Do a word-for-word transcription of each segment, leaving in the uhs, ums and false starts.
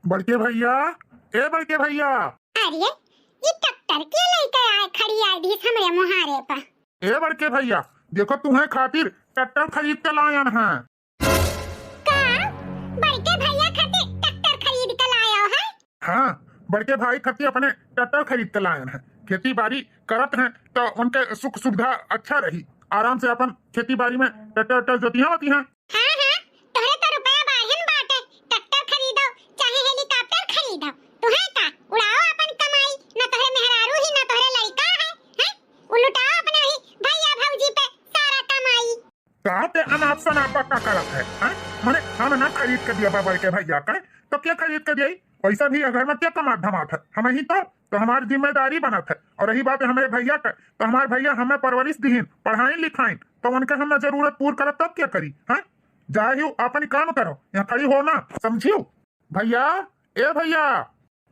बड़के भइया, ए बड़के भइया। अरे, ई ट्रैक्टर के लइके आए खड़ी आए दिस हमरे मुहारे पर। ए बड़के भइया, देखो तुहैं खातिर ट्रैक्टर खरीद के लायन हैं। का? बड़के भइया खातिर ट्रैक्टर खरीद के लायो है? हाँ, बड़के भाई खातिर अपने ट्रैक्टर खरीद के लायन हैं। खेती बारी करत हैं तो उनके सुख सुविधा अच्छा रही, आराम से अपन खेती बारी में ट्रैक्टर, ट्रैक्टर जोतियां होती हैं। हाँ, हाँ, तोहरे तो रुपया बाढ़न बाटे, ट्रैक्टर खरीदो, चाहे हेलीकॉप्टर खरीदो, तुहैं का, उड़ाओ अपन कमाई, न तोहरे मेहरारू ही, न तोहरे लइका है, हैं? उ लुटाओ अपने ही भइया भौजी पे सारा कमाई। का ते अनाप शनाप बक्का करत है, हैं? मने हम ना खरीद के दिया बड़के भइया का, तो के खरीद के दिया? पैसा भी घर में के कमात धमात है? हमहीं तो, तो हमार जिम्मेदारी बनत है। और रही बात हमरे भइया का, तो हमार भइया हमें परवरिश दिहिन, पढ़ाइन लिखाइन, तो उनके हम जरूरत पूर करब तब के करी, हैं? जाहिउ अपन काम करो, यहाँ खड़ी हो ना, समझिउ? भइया, ए भइया,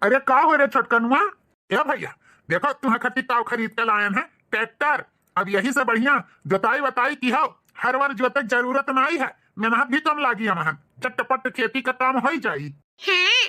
अरे का हो रे छोटकनुआ? ए भइया, देखो तुहैं खातिर ताव खरीद के लायन है, ट्रैक्टर। अब यही से बढ़िया जोताई वताई किहो, हर वर जोते के जरूरत नाई है, मेहनत भी कम लागी हमहन, चटपट खेती का काम होई जाई। हाँ,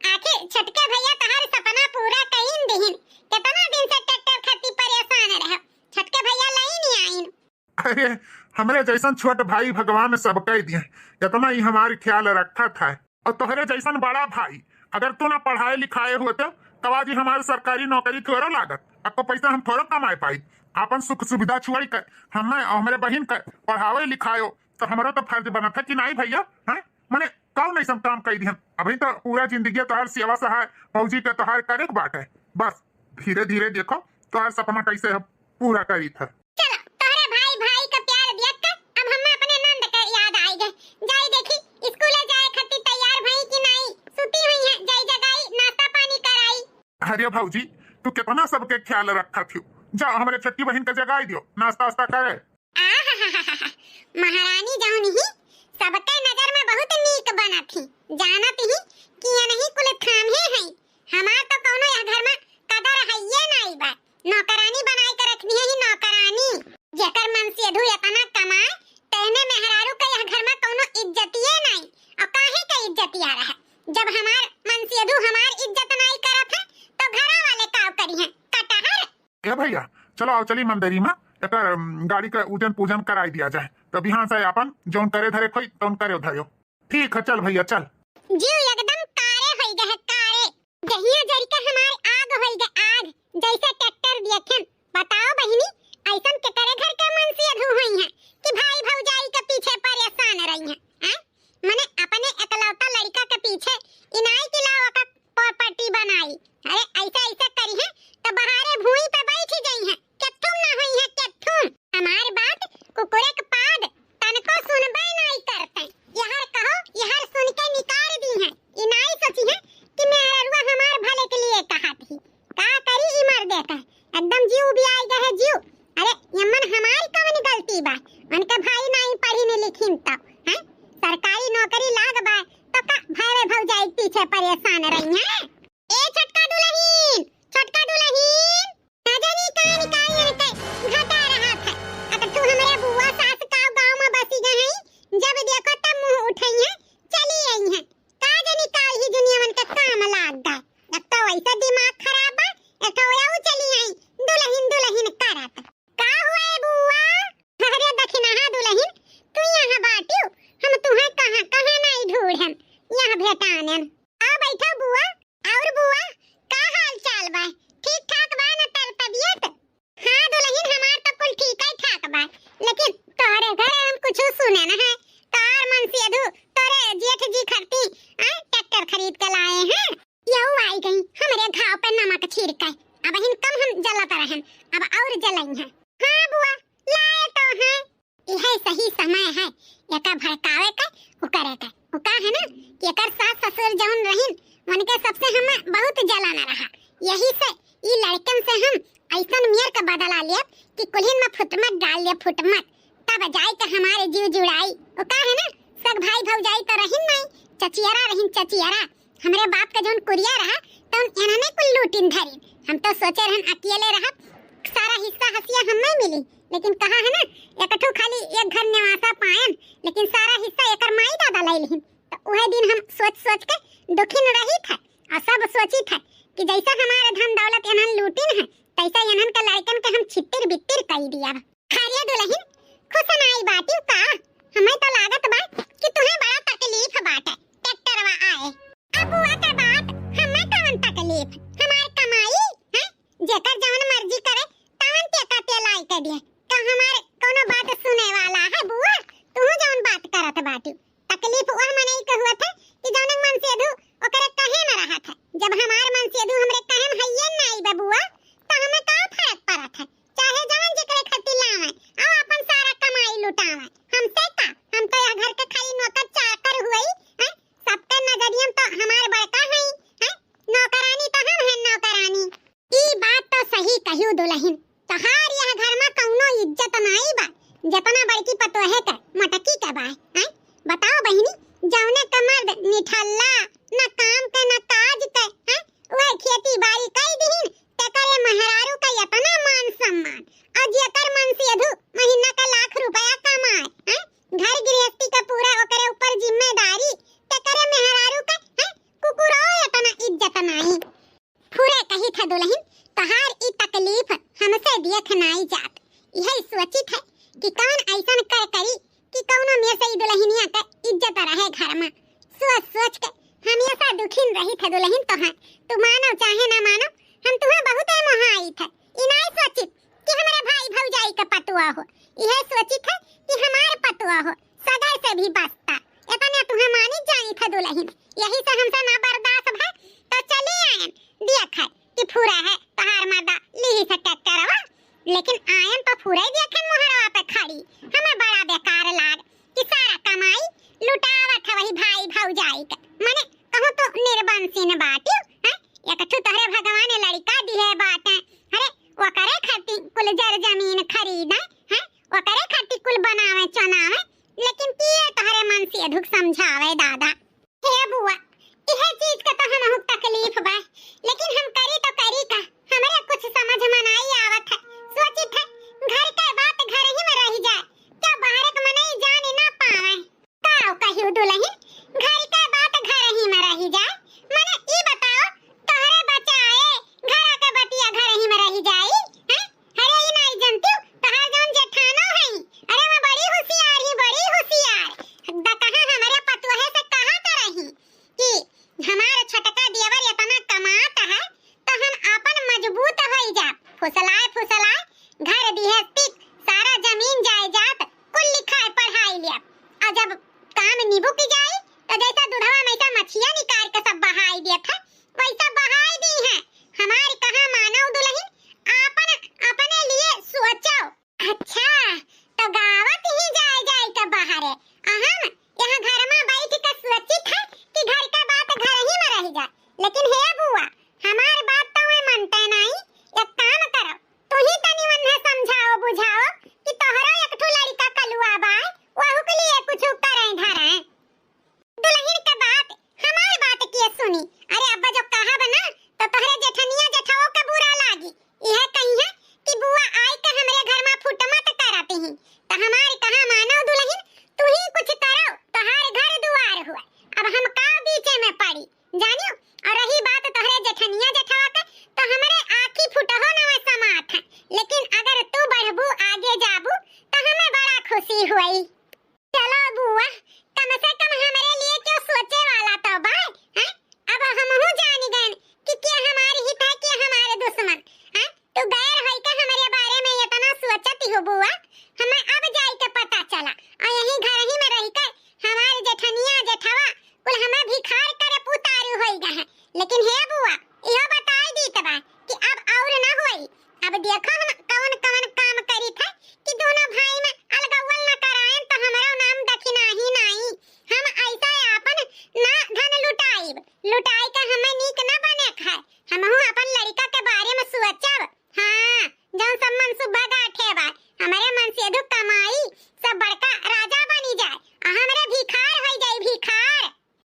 आखिर छोटके भइया तोहार सपना पूरा कइन दिहिन। केतना दिन से ट्रैक्टर खातिर परेशान रहो, छोटके भइया लइ नहीं आइन। अरे, हमरे जइसन छोट भाई भगवान सबके दिए, एतना ही हमार ख्याल रखत है। और तोहरे जइसन बड़ा भाई, अगर तू ना पढ़ाए लिखाए होते, तब आज ही हमार सरकारी नौकरी थोड़ो लागत, अब तो पैसा हम थोड़ो कमाए पाई। आपन सुख सुविधा छोड़ के हमें और हमरे बहिन के पढ़ावे लिखायो, तो हमरो तो फर्ज बनत है कि नाई भइया, हैं? मने कौन अइसन काम कइ दिहन? अभी तो पूरा जिंदगी तोहार सेवा सहाय भौजी के तोहार करे के बाटे। बस धीरे धीरे देखो तोहार सपना कैसे हम पूरा करीत है। चलो, तोहरे भाई भाई का प्यार देख के अब हमें अपने नंद के याद आइ गए। जाई देखी स्कूले जाए खातिर तैयार भई कि नाई, सुती हुई हैं, जाई जगाई, नाश्ता पानी कराई। अरे भौजी, तू केतना सबके ख्याल रखत हियो, जा हमरे छोटकी बहिन के जगाई दियो, नाश्ता वास्ता करे। आहाहाहा, महारानी जौन ही सबके नजर में बहुत नीक बनत ही, जानत ही कि यनही कुल थाम्हे हैं। हमार तो कौनो यह घर में कदर हइये नाई बा। नौकरानी बनाए के रख दिए ही नौकरानी। जेकर मनसेधू एतना कमाए, तेहने मेहरारू के यह घर में कौनो इज्जतिये नाई। और काहे के इज्जतिया रहे? जब हमार मनसेधू हमार इज्जत नाई करत है, तो घरा वाले का करी हैं? कटहर। ए भइया, चलो आओ चली मंदिरी में, एकर, अम, गाड़ी का उजन पूजन कराई दिया जाए, तो बिहान से आपन जौन करे धरे खोई तौन करे धरे। ठीक है, चल भइया, चल। जीव एकदम कारे होई गए है, कारे। जहिया जरि के हमार आग होई गए, आग। जैसे ट्रैक्टर देखेन। बताओ बहिनी, अइसन केकरे घर के मनसेधू होई हैं कि भाई भौजाई के पीछे परेशान रही हैं, हैं? मने अपने एकलौता लड़का के पीछे इनाई की लाओ का प्रॉपर्टी बनाई। अरे ऐसे ऐसे करी हैं तो बहारे भूई पे बैठ जाई हैं, केथुम ना होई हैं, केथुम। हमार बात कुकुरे के पाद तनको सुनबे नाई करते। यहर कहो, यहर सुन के निकार दी हैं। ई नाई सोची हैं कि मेहररुआ हमार भले के लिए कहा थी। का करी ई मर देता है, एकदम जीव उबियाई गए है जीव। अरे यमन हमारी कौन गलती बा? उनके भाई नाई पढ़ी नहीं लिखिन तो, हैं? सरकारी नौकरी लाग बा तो का भाई भौजाई के पीछे परेशान रही हैं? ए छोटका दुलहिन, छोटका दुलहिन, ना जानी का निकाय यहाँ के घटा रहा था। अगर तू हमरे बुआ सास का गाँव में बसी गए हैं, जब देखो तब मुँह उठाई हैं, चली आई हैं। का जानी का ही दुनिया मन के काम लाग गए। एक तो वैसे दिमाग खराब बा, एक तो वो चली आई, दुलहिन दुलहिन करत। का हुआ ए बुआ? अरे दखिनहा दुलहिन, तू यहाँ बाटियो, हम तुहे कहाँ कहाँ नाई ढूंढन, यहाँ भेटानन। आ बैठो बुआ। और बुआ, का हाल चाल बा? ठीक ठाक बा न तर तबियत? हाँ दुलहिन, हमार तो कुल ठीक है ठाक बा, लेकिन तोहरे घरे हम कुछ सुने न है। तोहर मनसेधू तोरे जेठ जी खरती, आ, ट्रैक्टर खरीद के लाए हैं। यहू आई गई हमरे घाव पे नमक छिड़के। अब हिन कम हम जलत रहन, अब और जलई हैं। हाँ बुआ, लाए तो हैं। यह सही समय है एका भड़कावे के, उकरे के। उ का है ना कि एकर सास ससुर जौन रहिन, उनके सबसे हमें बहुत जलन रहा। यही से ई लड़कन से हम ऐसन मेर के बदला लेब कि कुल्हिन में फुटमत डाल लेब, फुटमत। तब जाए के हमारे जीव जुड़ाई। उ का है ना, सग भाई भौजाई तो रहिन नहीं, चचियरा रहिन, चचियरा। हमरे बाप के जौन कुरिया रहा, तौन एनने कुल लूटिन धरिन। हम तो सोचे रहन अकेले रहब, सारा हिस्सा हसिया हमें मिली, लेकिन कहा है ना, एक ठो खाली एक घर निवासा पायन, लेकिन सारा हिस्सा एकर माई दादा ले लिहिन। तो उहे दिन हम सोच सोच के दुखिन रहित है और सब सोचित है कि जैसा हमार धन दौलत एनहन लूटिन है, तैसा एनहन के लड़कन के हम छित्तिर बित्तिर कई दिया। खैरिया दुलहिन, खुश नाई बाटिउ का? हमें तो लागत बा कि तुहें बड़ा तकलीफ बाटे, ट्रैक्टरवा आए। अब बुआ के बात, हमें कवन तकलीफ? हमार कमाई है, जेकर जवन मर्जी करे, तवन तेका तेलाई के दिए। का हमार कौनो बात सुने वाला है बुआ? तू जवन बात करत बाटिउ, तकलीफ वह मनई के हुआ थे कि जौन मनसेधु ओकरे कहे में रहत है। जब हमार मनसेधु हमरे कहे में हइये नाई बा बुआ, त हमें का फर्क पड़त है? चाहे जवन जेकरे खातिर लावे, आओ अपन सारा कमाई लुटावे। हमसे का? हम तो यह घर के खाली नौकर चाकर हुई, हैं? सबके नजरिया में तो हमार बड़का हई, हैं? नौकरानी तो हम हैं, नौकरानी। ई बात तो सही कहियो दुलहिन, तहार यह घर में कौनो इज्जत नाई बा, जतना बड़की पतोहे के मोटकी के बा, हैं? बताओ बहिनी, जौने के मर्द निठल्ला, न काम के, न काज के, हैं? वह खेती बाड़ी कई दिहिन, तेकरे मेहरारू का इतना मान सम्मान, और जेकर मनसेधु महीना का लाख रुपया कमाए, हैं? घर गृहस्थी का पूरा ओकरे ऊपर जिम्मेदारी, तेकरे मेहरारू का, हैं? कुकुरो इतना इज्जत नाई। फुरे कही था दुलहिन, तहार ई तकलीफ हमसे देख नाई जात। यही सोचित है कि कौन ऐसन कर करी कि कौनो में से ई दुलहिनिया का इज्जत रहे घर में। सोच सोच के हमेशा दुखिन रही थे दुलहिन तोहार। तू मानो चाहे ना मानो, हम तुहे बहुत मोहाई थे। ई नाई सोचित कि हमरे भाई भौजाई के पतुआ हो, यह सोचित है कि हमार पतुआ हो, सगर से भी बसता। इतने तुहे मानी जानी थे दुलहिन, यही से हमसे ना बर्दाश्त भा, तो चली आयन, देख है कि फुरा है तोहार मर्दा, लिही से ट्रैक्टरवा। लेकिन आयन तो फुरे देखे मोहरवा पे खड़ी, हमें बड़ा बेकार लाग कि सारा कमाई लुटावत है वही भाई भौजाई के। मने कहूँ तो निर्बंसिन बाटिउ, हैं? एक ठो तोहरे भगवान लड़का दिहे बाटे, अरे ओकरे खातिर कुल जर जमीन खरीदे, हैं? ओकरे खातिर कुल बनावे चनावे, लेकिन किए तोहरे मनसेधुक समझावे दादा। हे बुआ, इहे चीज का तो हमहू तकलीफ बा, लेकिन हम करी तो करी का? हमरे कुछ समझ में नाई आवत है। सोचित है, घर के बात घर ही में रह जाए, क्या बाहर के मनई जान ना पावे? का कहियो दुलहिन, घर के बात घर ही में रह जाए? मने ई बताओ, तोहरे बचाए घर के बतिया घर ही में रह जाई, हैं? अरे ई नाई जनतिउ, तोहार जौन जेठानो हई, अरे वो बड़ी होशियार ही, बड़ी होशियार। द कहाँ हमरे पतोहे से कहत रही कि हमार छोटका देवर इतना कमात है, तो हम आपन मजबूत होई जा। फुसलाए फुसलाए घर दिहस्ती, सारा जमीन जायदाद कुल लिखाए पढ़ाई लिया। और जब काम निबुक जाई, तो जैसा दूधवा में से मछिया निकाल के सब बहाई दिया था, वैसा बहाई दी है। हमार कहाँ मानव दुलहिन, आपन अपने लिए सोचो। अच्छा, तो गावत ही जाए जाए के बाहरे, अहम यहाँ घर में बैठ के सोचित है कि घर का बात घर ही में रह जाए। लेकिन हे बुआ, हमार बात तो वे मनते नहीं। एक काम करो, तू ही तनी उन्हें समझाओ बुझाओ कि तोहरो एक ठो लड़का कलुआ बा, वहू के लिए कुछ करें धरें। दुलहिन के बात, हमार बात के सुनी। अरे अब्बा जो कहब ना, तो तोहरे जेठनिया जेठवो के बुरा लागी। यह कही है कि बुआ आई के हमरे घर में फुटमत करत ही। तो हमार कहा मानो दुलहिन, तू ही कुछ करो, तोहार घर दुआर हुआ। अब हम का बीचे में पड़ी, जानियो? और रही बात तोहरे जेठनिया जेठवा के, तो हमरे आँखी फुटहो नवा समात है। लेकिन अगर तू बढ़बू, आगे जाबू, तो हमें बड़ा खुशी हुई। चलो बुआ, कम से कम हमरे लिए क्यों सोचे वाला तो बा, हैं? अब हमहू जान गए कि के हमार हित है, के हमार दुश्मन, हैं? तू गैर होई के हमरे बारे में इतना सोचती हो बुआ, हमें अब जाई के पता चला। और यही घर ही में रह के हमार जेठनिया जेठवा कुल हमें भिखार करे पुतारू होई गए हैं। लेकिन हे बुआ, इहो बताई दीत बा कि अब और ना होई। अब देखो हम कवन कवन काम करी थे कि दोनों भाई में अलगौल न करायन तो हमरो नाम दखिनाही नाई। हम ऐसा आपन ना धन लुटाइब, लुटाई के हमें नीक न बने खाए। हमहू अपन लड़का के बारे में सोचब। हाँ, जौन सब मनसूबा गाठे बा, हमरे मनसेधु कमाई, सब बड़का राजा बनी जाए, आ हमरे भिखार होई जाई, भिखार।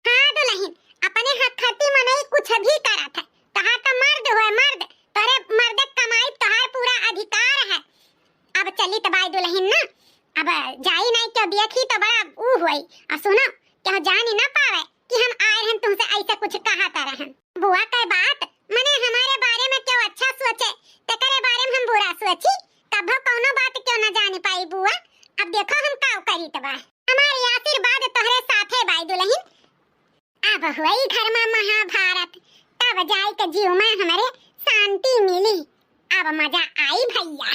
हाँ दुलहिन, अपने हथती मनई कुछ भी करत है, तहार तो मर्द होए मर्द, तोरे मर्द कमाई तहार पूरा अधिकार है। अब चली त बाई दुलहिन ना, अब जाई नहीं क्यों देखी तो बड़ा ऊ होई। आ सुनो, क्यों जानी ना पावे। बुआ के बात, मने हमरे बारे में केउ अच्छा सोचे, तेकरे बारे में हम बुरा सोची? कभो कउनो बात केउ न जानी पाई बुआ। अब देखो हम काउ करीत बा। हमार आशीर्वाद तोहरे साथे बाई दुलहिन। अब होई घर में महाभारत, तब जाई के जीव में हमरे शांति मिली। अब मजा आई भइया।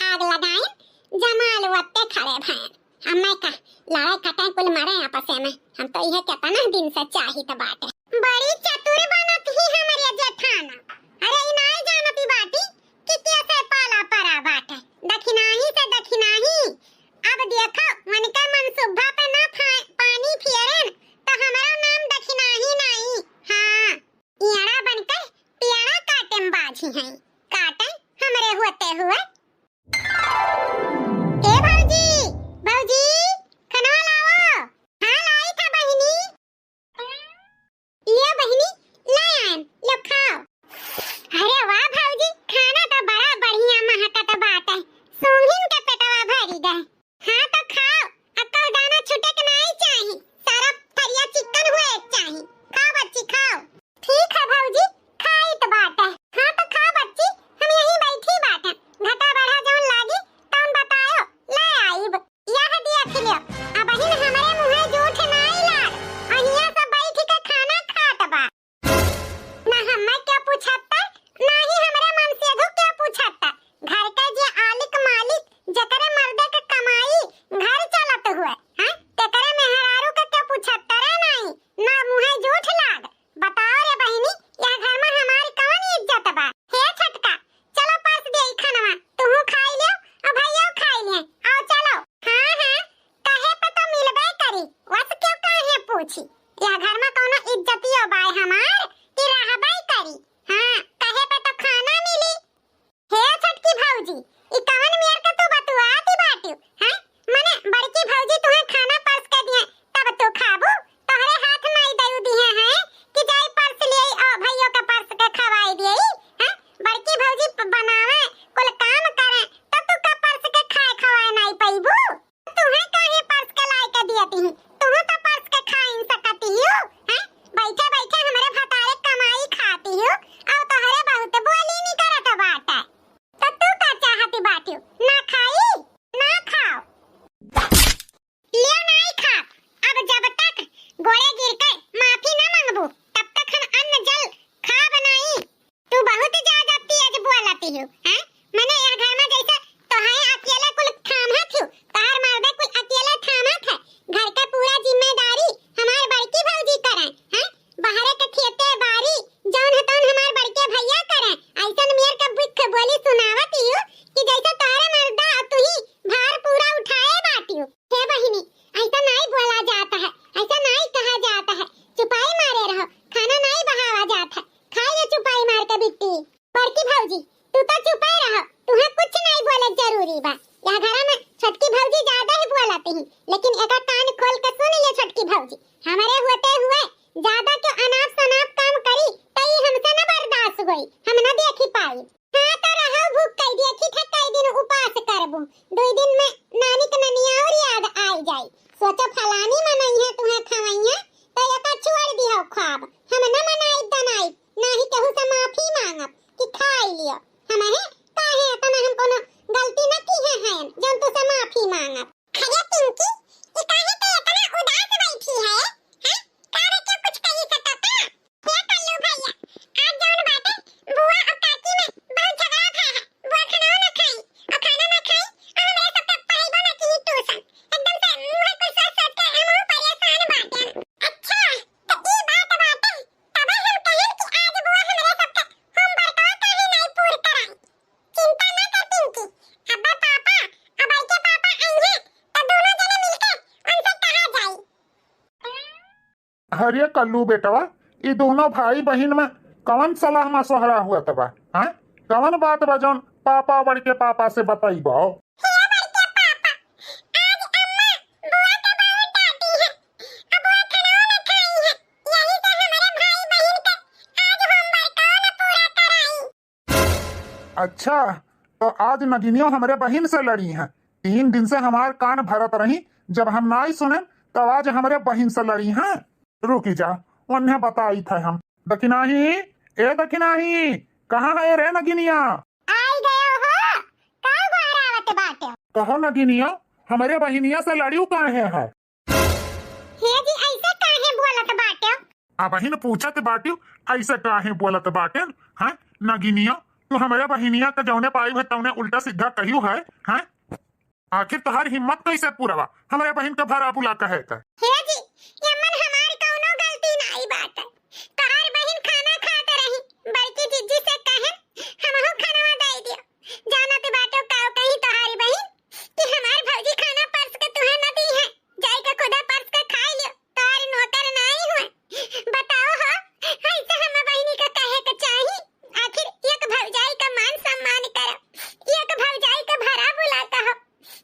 आग लगाइन, जमाल वत्ते खड़े भएन। अब मैं का, लड़ाई कटाई कुल मरे आपसे में। हम तो इहे केतना दिन से चाहित बाटे। बड़ी चतुर बनत ही हमरे जेठाना। अरे, ई नाई जानती बाटी कि केसे पाला परा बाटे। दखिनाही से दखिनाही। अब देखो, उनके मनसुब्बा पे ना फा-, पानी फेरेन, तो हमरो नाम दखिनाही नाई। हाँ, इयाड़ा बनकर पियाड़ा काटे में बाझी हैं। काटे हमरे होते हुए। ए भौजी, भौजी, खनवा लावो। हाँ, लाई था बहिनी। लियो बहिनी, लाई आयन, लो खाओ। अरे वाह भौजी, खाना तो बड़ा बढ़िया महकत बाटे। सोंघिन के पेटवा भरी गए। हाँ तो खाओ, अब तो दाना छूटे के नाई चाही, सारा थरिया चिक्कन हुए के चाही। खाओ बच्ची, खाओ। ठीक है भौजी, खाई तो बाटे। हाँ तो खा बच्ची, हम यहीं बैठी बाटे। घटा बढ़ा जौन लागी, तौन बतायो, ले आइब। यह देख लियो, अबहिन हमरे मुँहे जूठ नाई लाग, अहिया सब बैठ के खाना खात बा। ना हम्मे क्या पूछता, ना ही हमरे मनसेधु क्या पूछता। घर के जे आलिक मालिक, जेकरे मर्दे के कमाई घर चलत हुए, हैं? तेकरे मेहरारू के क्या पूछता रे नाई? ना मुँहे जूठ लाग। बताओ रे बहिनी, यह घर में हमारी कौन इज्जत बा? हे छोटका, चलो परस देई खनवा, तुहू खाई लियो और भैया खाई लिए। आओ चलो। हाँ, हाँ, कहे पे तो मिलबे करी, वस क्यों काहे पूछी? यह घर में कौनो इज्जतियो बाय हमार कि रहबे करी? हाँ, कहे पे तो खाना मिली। हे छोटकी भौजी, ई कवन मेर के तू बतुआती बाटियो, हैं? मने बड़की भौजी तुहे खाना परस के दिए, तब तू खाबू? तोहरे हाथ नाई दयू दिए हैं कि जाई परस लियाई और भैया के परस के खवाई दिए, हैं? बड़की भौजी प-, बनावे, कुल काम करे, तब तू का परस के खाए खवाए नाई पइबू? तुहे काहे परस के लाए के दियत ही? तुहू तो परस के खाइन सकत ही हो, हैं? बैठे बैठे हमरे भतारे कमाई खाती हो, और तोहरे बहुत बोली निकरत बाटे। तो तू का चाहती बाटियो? ना खाई? ना खाओ। लियो नाई खाब। अब जब तक गोड़े गिर के माफी ना मांगबू, तब तक हम अन्न जल खाब नाई। तू बहुत ज्यादा तेज बोलत हियो, हैं? मने यह घर में जैसे तोहाई अकेले कुल थामत हियो, तोहार मर्दे कुल अकेले थामत है। घर के पूरा जिम्मेदारी हमार बड़की भौजी करे, हैं? बाहरे के खेते बारी जौन है तौन हमार बड़के भैया करे। ऐसन मेर के बिख बोली सुनावत हियो कि जैसे तोहरे मर्दा और तू ही भार पूरा उठाए बाटियो। हे बहिनी, ऐसा नाई बोला जाता है, ऐसा नाई कहा जाता है। चुपाई मारे रहो, खाना नाई बहावा जाता है। खाइए चुपाई मार के बिट्टी। बड़की भौजी, तू तो चुपे रहो, तुहे कुछ नाई बोले जरूरी बा। यह घरा में छोटकी भौजी ज्यादा ही बोलत ही, लेकिन एका कान खोल के सुन ले छोटकी भौजी, हमरे होते हुए ज्यादा क्यों अनाप शनाप काम करी, त ई हमसे न बर्दाश्त होई, हम न देखी पाई। हाँ, तो रहो भूख कई दिया, ठीक है, कई दिन उपास करबू, दुई दिन में नानी के ननिया और याद आई जाई। सोचो फलानी मनई है, तुहे खवई है, तो एका छोड़ दियो खाब, हम न मनाई दनाई, ना ही केहू से माफी मांगब कि खाई लियो। हम है काहे इतना हम कोनो गलती न की है, हैं जौन तुसे माफी मांगब। अरे पिंकी, ई काहे के इतना उदास बैठी है? हैं? का रे, क्यों कुछ कही सकता? क्या कर लो भैया, आज जौन बाटे बुआ और काकी में बहुत झगड़ा भा है। बुआ खाना ना खाई और खाना ना खाई और हमरे सबके पढ़ाई ना की ट्यूशन। एकदम से मुंह कुल सोच सोच के हम परेशान बाटे। अच्छा, तो ई बात बाटे, तबे हम कहेन कि आज बुआ हमरे सबके होमवर्कवा काहे नाई पूर कराई। चिंता ना कर पिंकी, अब्बा पापा, अबई के पापा आई हैं, तो दोनों जने मिलके उनसे कहा जाई। अरे कल्लू बेटवा, ई दोनों भाई बहिन में कवन सलाह मशवरा हुआ तबा? हाँ, कवन बात बा जौन पापा बड़के पापा से बतइबो? हे बड़के पापा, आज अम्मा बुआ के बहुत डांटी है। अब बुआ खाना ना खाई है, यही से हमारे भाई बहिन के आज होमवर्क ना पूरा कराई। अच्छा, तो आज नगिनियो हमरे बहिन से लड़ी हैं। तीन दिन से हमार कान भरत रही, जब हम नाई सुने, तब आज हमरे बहिन से लड़ी हैं। रुकी जा, उन्हें बताई थे हम। दखिनाही, ए दखिनाही, कहाँ है रे नगिनिया? आई गयो हो, का गोहरावत बाटे? कहो नगिनिया, हमरे बहिनिया से लड़ियो काहे है? हे जी, ऐसे काहे बोलत बाटे? अबहिन पूछत बाटियो, ऐसे काहे बोलत बाटे? हैं नगिनिया, तू हमरे बहिनिया के जौने पाई है तौने उल्टा सीधा कहियो है, हैं? आखिर तोहार हिम्मत कैसे पूरवा हमरे बहिन के भरा बुला कहे के? हे जी, एमन हमार कौनो गलती नाई बाटे। तोहार बहिन खाना खात रही, बड़की जिज्जी से कहे, "हमहू खानवा दे दियो।" जानत बाटो का कही तोहारी बहिन कि हमार भौजी खाना परस के तुहे न दी है, जाई के खुदे परस के खाई लियो, तोहार नौकर नाई हुए। बताओ हो, ऐसे हम बहिनी के कहे के चाही? आखिर एक भौजाई का मान सम्मान करो, एक भौजाई के भरा बुला कहो,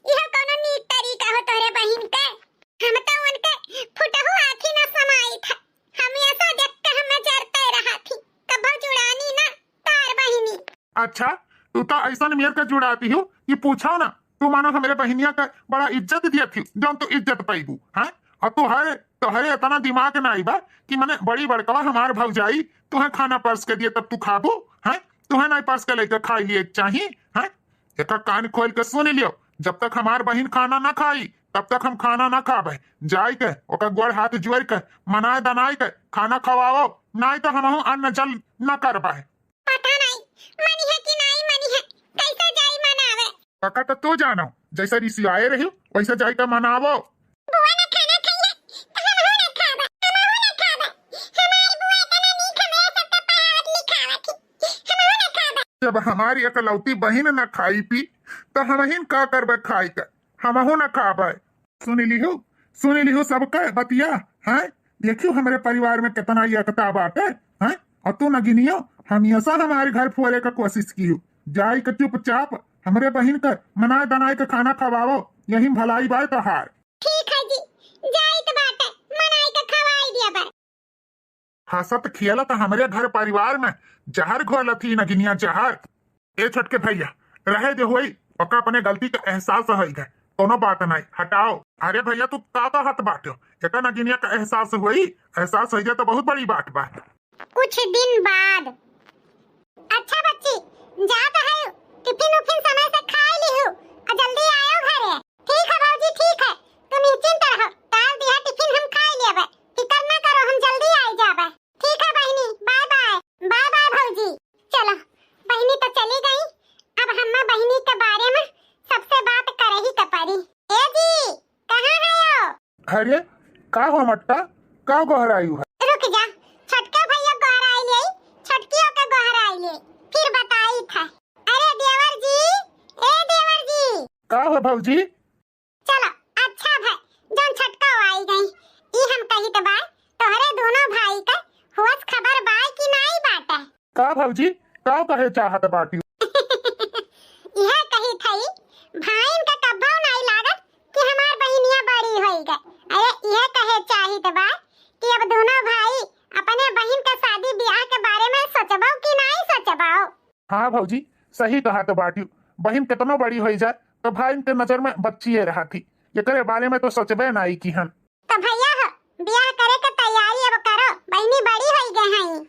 यह कौनो नीक तरीका हो तोहरे बहिन के? हम तो उनके फुटहु आँखी न समाई था, हमेशा देख के हमें जरते रहा थी, कभो जुड़ानी ना तार बहिनी। अच्छा, तू तो ऐसन मेर के जुड़ाती हो कि पूछो ना, तू मानो हमरे बहिनिया का बड़ा इज्जत दिया थी, जौन तू इज्जत पैबू, हैं? और तोहरे, तोहरे इतना दिमाग नाई बा कि मने बड़ी बड़कवा हमार भौजाई तुहे खाना परस के दिए तब तू खाबू, हैं? तुहे नाई परस के लेके खाई लिए चाही, हैं? एका कान खोल के सुन लियो, जब तक हमार बहिन खाना ना खाई, तब तक हम खाना ना खाबे। जाई के ओका गोड़ हाथ जोड़ के, मनाए दनाई के खाना खवाओ, नाई तो हमहू अन्न जल न करबे। पता नहीं मनी है कि नाई मनी है, कैसे जाई मनावे? पका तो तू जानो, जैसे रिसियाए रही वैसे जाई के मनावो। बुआ ना खाना खाइए, तो हमहू ना खाबे, हमहू ना खाबे। हमारी बुआ इतना नीक हमरा सबके पढ़ावत लिखावत ही, हमहू ना खाबे। जब हमारी एकलौती बहिन ना खाई पी, तो हमहिन का करबे खाई के? हमहू ना खाबे। सुन लिहू, सुन लिहू सबके बतिया, हैं? देखियो हमरे परिवार में कितना एकता बाटे, हैं? और तू नगिनियो हमेशा हमारे घर फोरे का कोशिश कियो। जाई के चुपचाप हमरे बहिन के मनाए दनाए के खाना खवाओ, यही भलाई बाय तोहार। ठीक है जी, जाइत बाटे, मनाई के खवाई दिया बा। हंसत खेलत हमरे घर परिवार में जहर घोलत ही नगिनिया जहर। ए छोटके भैया, रहे दे होई, ओका अपने गलती का एहसास होई गए, कोनो बात नहीं, हटाओ। अरे भैया, तू का कहत बाटे? एका नगिनिया का एहसास होई, एहसास होई जाए तो बहुत बड़ी बात बा। कुछ दिन बाद। अच्छा बच्ची, जात है, टिफिन उफिन समय से खाए लिहू, आ जल्दी आयो घरे। ठीक है भौजी, ठीक है, तू निश्चिंत रहो, डाल दिया टिफिन हम खाए लेबे, फिकर ना करो, हम जल्दी आई जाबे। ठीक है बहिनी, बाय बाय। बाय बाय भौजी। चलो, बहिनी तो चली गई, अब हम्मे बहिनी के बारे में सबसे बात करही के पड़ी। ए जी, कहाँ है हो? अरे, का हो मटका, का गोहरायु है? रुक जा, छोटका भैया गोहराई ले, छोटकियों के गोहराई ले, फिर बताई था। अरे देवर जी, ए देवर जी। का हो भौजी? चलो, अच्छा भा, जौन छोटका आई गई, ई हम कहित बा, तोहरे दोनों भाई के होश खबर बा कि नाई बाटे? का भौजी, का कहे चाहत बाटी? इहे कही थई, भाईन के कब्बो नाई लागत कि हमार बहिनिया बड़ी होई गए। अरे, इहे कहे चाहित बा कि अब दोनों भाई अपने बहिन के शादी ब्याह के बारे में सोचबो कि नाई सोचबो? हाँ भौजी, सही कहा तो बाटियो। बहिन कितनो बड़ी होई जाए, तो भाईन के नजर में बच्चिए रहा थी, एकरे बारे में तो सोचबे नाई की हन। तो भैया हो, ब्याह करे के तैयारी अब करो, बहिनी बड़ी होई गए हैं।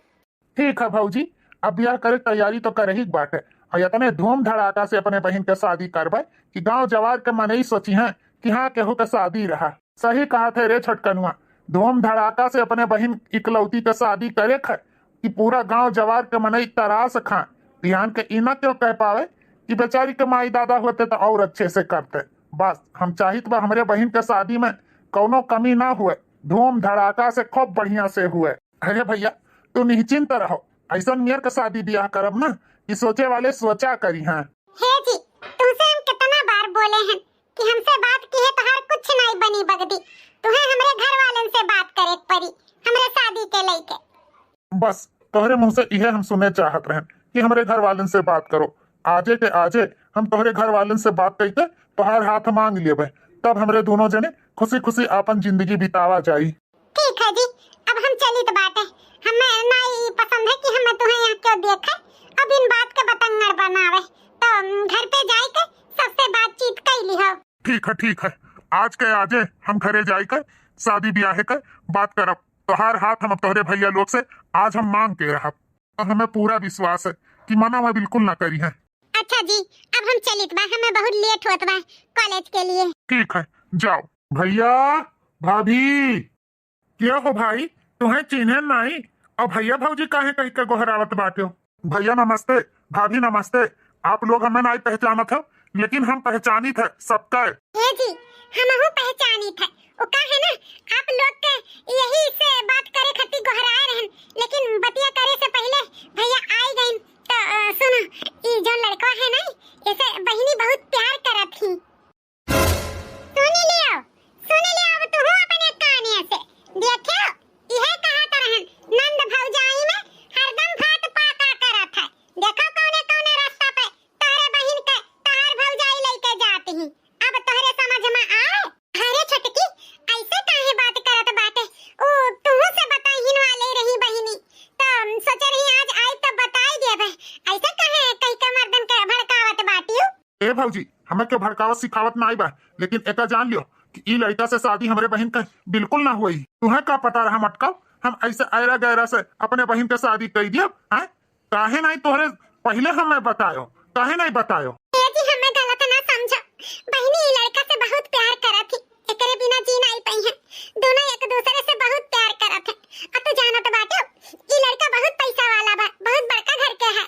ठीक है भौजी, अब ब्याह करे के तैयारी तो करही के बाटे, और इतने धूम धड़ाका से अपने बहिन के शादी करबे कि गांव जवार के मनई सोची हैं कि हाँ, केहू के शादी रहा। सही कहा थे रे छोटकनुआ, धूम धड़ाका से अपने बहिन इकलौती के शादी करे खे कि पूरा गांव जवार के मनई तरास खाए। बिहान के इना क्यों कह पावे कि बेचारी के माई दादा होते तो और अच्छे से करते। बस हम चाहित बा हमरे बहिन के शादी में कौनो कमी ना हुए, धूम धड़ाका से खूब बढ़िया से हुए। अरे भैया, तू निश्चिंत रहो, ऐसन मेर के शादी ब्याह करब ना कि सोचे वाले सोचा करी हैं। हे जी, तुमसे हम कितना बार बोले हैं कि हमसे बात किहे तोहार कुछ नहीं बनी बगदी, तुम्हें हमरे घर वालन से बात करे के पड़ी हमरे शादी के लेके। बस तोहरे मुंह से इहे हम सुने चाहत रहन कि हमरे घर वालन से बात करो। आजे के आजे हम तोहरे घर वालन से बात करके तोहार हाथ मांग लेबे, तब हमरे दोनों जने खुशी खुशी आपन जिंदगी बितावा जाई। ठीक है जी, अब हम चलित बाटे। हमें ना ई पसंद है कि हमें तुहें यहाँ क्यों देखे। अब इन बात के बतंगड़ बनावे, तो, उम, घर पे जाए के सबसे बातचीत कर लिहो। ठीक है, ठीक है, आज के आजे हम घरे जाए के शादी ब्याह के बात करब। तोहार हाथ हम अब तोहरे भैया लोग से आज हम मांग के रहब। और हमें पूरा विश्वास है कि मना वह बिल्कुल ना करिहैं। अच्छा जी, अब हम चलित बा, हमें बहुत लेट होत बा कॉलेज के लिए। ठीक है, जाओ। भैया, भाभी, के हो भाई, तुहें चिन्हे नाई? और भैया भौजी काहे कहि के गोहरावत बाटे हो? भैया नमस्ते, भाभी नमस्ते। आप लोग हमें नाई पहचानत हो, लेकिन हम पहचानित है सबका। ए जी, हमहू पहचानित है। वो का है ना, आप लोग के यही से बात करे खातिर गोहराए रहन, लेकिन बतिया करे से पहिले भैया आई गइन। तो, अ, सुनो, ई जो लड़का है ना, इसे बहिनी बहुत प्यार करत ही। सुन लियो, सुन लियो, अब तुहू अपने काने से। देखो, इहे कहत रहन, नंद भौजाई में हरदम फाट पाका करत है। देखो कौने कौने रास्ता पे तोहरे बहिन के तोहार भौजाई लइके जात ही। अब तोहरे समझ में आए? अरे छोटकी, ऐसे काहे बात करत बाटे? ऊ तुहू से बताइहिन वाले रही बहिनी, तो सोचे रही आज आई तब बताई देबे। ऐसे काहे कहि के मर्दन के भड़कावत बाटियो? ए भौजी, हमें के भड़कावत सिखावत नाई बा, लेकिन एका जान लियो कि ई लड़का से शादी हमरे बहिन के बिल्कुल ना होई। तुहें का पता रहा मटकाऊ, हम ऐसे ऐरा गैरा से अपने बहिन के शादी कई दियब, हैं? काहे नाई तोहरे पहिले हमें बतायो, काहे नाई बतायो? ए जी, हमें गलत ना समझो, बहिनी ई लड़का से बहुत प्यार करत ही, एकरे बिना जी नाई पाई है। दोनों एक दूसरे से बहुत प्यार करत है। आ तू जानत बाटे, ई लड़का बहुत पैसा वाला बा, बहुत बड़का घर के है।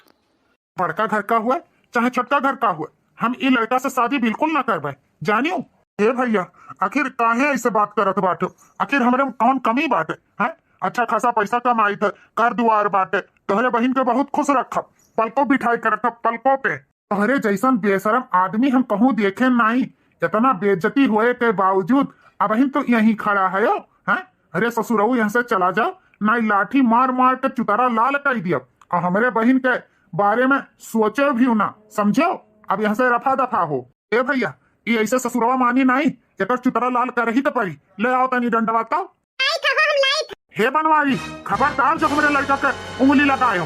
बड़का घर का हुए चाहे छोटका घर का हुए, हम ई लड़का से शादी बिल्कुल ना करबे। जानियो, ए भैया, आखिर काहे ऐसे बात करत बाटे? आखिर हमरे में कौन कमी बाटे, हैं? अच्छा खासा पैसा कमाइत है, घर दुआर बाटे, तोहरे बहिन के बहुत खुश रखब, पलकों बिठाई के रखब, पलकों पे। तोहरे जैसन बेशरम आदमी हम कहूँ देखे नाई। इतना बेइज्जती होए के बावजूद अबहिन तो यहीं खड़ा है, हैं? अरे ससुरऊ, यहाँ से चला जाओ, नाई लाठी मार मार के चुतरा लाल कर दियब। और हमरे बहिन के बारे में सोचे भी ना, समझो? अब यहाँ से रफा दफा हो। ए भैया, ई ऐसे ससुरवा मानी नाई, एकर चुतरा लाल करही के पड़ी। ले आओ तनी डंडवा तो। लाइत हो, हम लाइत। हे बनवारी, खबरदार जो हमरे लड़का के उंगली लगायो।